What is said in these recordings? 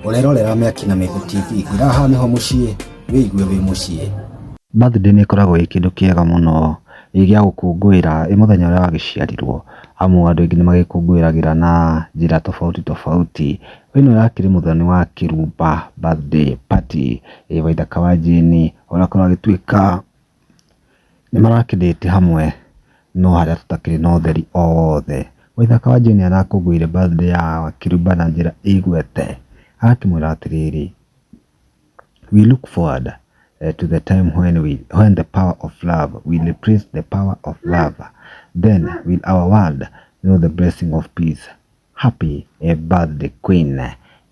Ũrerorera Mĩaki na Mĩkũ TV, ngwĩra haha nĩho mũciĩ, wĩigue wĩ mũciĩ. Birthday nĩ ĩkoragwo ĩ kĩndũ kĩega mũno gĩa gũkũngũĩra ĩ mũthenya ũrĩa wagĩciarirwo, amu andũ aingĩ nĩ magĩkũngũĩragĩra na njĩra tofauti tofauti. Ĩno yakĩrĩ mũthoni wa Kĩrumba birthday party ĩ Waithaka wa Jane ũrĩa akoragwo agĩtuĩka nĩ marakĩndĩte hamwe no harĩa tũtakĩrĩ na ũtheri o wothe. Waithaka wa Jane arakũngũĩire birthday ya Kĩrumba na njĩra ĩigwete, arakĩmwĩra atĩrĩrĩ, "We look forward to the time when the power of love will replace the power of love. Then will our world know the blessing of peace. Happy birthday, queen."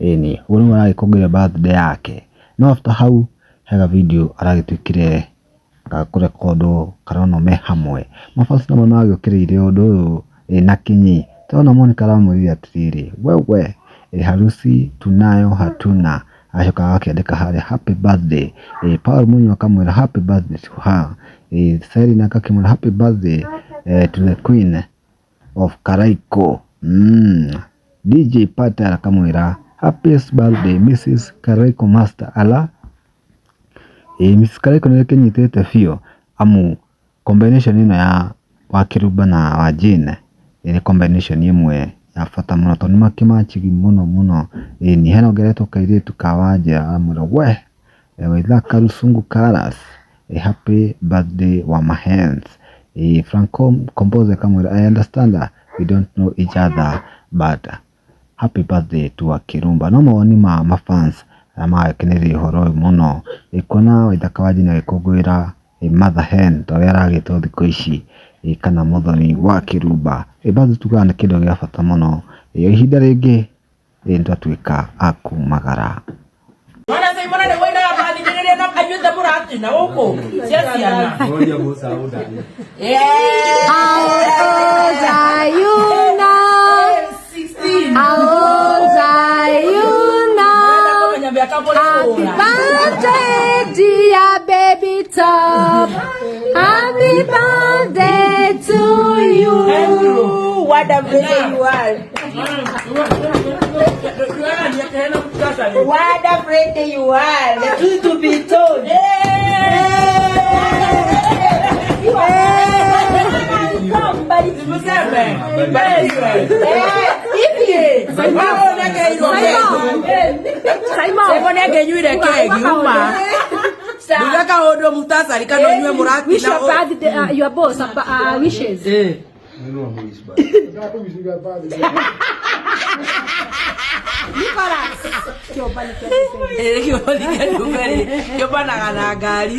Ĩni, ũguo nĩguo aragĩkũngũĩra birthday yake. No after hau hega video aragĩtuĩkire ga kũrekondwo karonwo me hamwe. Mafans namo nĩmagĩũkĩrĩire ũndũ ũyũ na kinyi. Tũrona Monica aramwĩrire atĩrĩrĩ, "Wewe, harusi tunayo hatuna?" Agacoka agakĩandĩka harĩa, "Happy birthday." Paul Munyua akamwĩra, "Happy birthday to her." Selina agakĩmwĩra, "Happy birthday to the queen of Karaiko." DJ Pater akamwĩra, "Happiest birthday, Mrs. Karaiko Master." Ala, ĩ Mrs. Karaiko nĩ akĩnyitĩte biũ, amu combination ĩno ya Wakĩrumba na wa Jane nĩ combination ĩmwe ya bata mũno tondũ nĩ makĩmatchigi mũno mũno. Ĩni hena ũngĩ aretwo kairĩtu ka Wanjĩra aramwĩra, "We Waithaka Rusungu Karas, happy birthday wa Mahens." Franco Compose akamwĩra, "I understand we don't know each other, but happy birthday to Wakĩrumba." No mawoni ma mafans arĩa magĩkenereire ũhoro ũyũ mũno, kuona Waithaka wa Jane agĩkũngũĩra mother hen ta ũrĩa aragĩtwo thikũ ici, kana mũthoni wa Kĩrumba. Birthday tugaga nĩ kĩndũ gĩa bata mũno. Ihinda rĩngĩ nĩtwatuĩka a kumagara. Mwana Simon nĩ woinaga mbathi na anyuĩte mũratina gũkũ cia ciana. How old are you now? 16. How old are you now? Kũmenya mĩaka Happy mũrĩkũra. birthday, dear baby top. Happy birthday to you. Andrew, what a brother you are. What a friend you are. The truth to be told. Simon nĩangĩnyuire kegi uma nduga kaũndũ mutasari kana ũnyue mũratina. Wish your birthday, your boss wishes. Nicholas. Kĩũmbani kĩa ndume-rĩ kĩũmbanaga na ngari.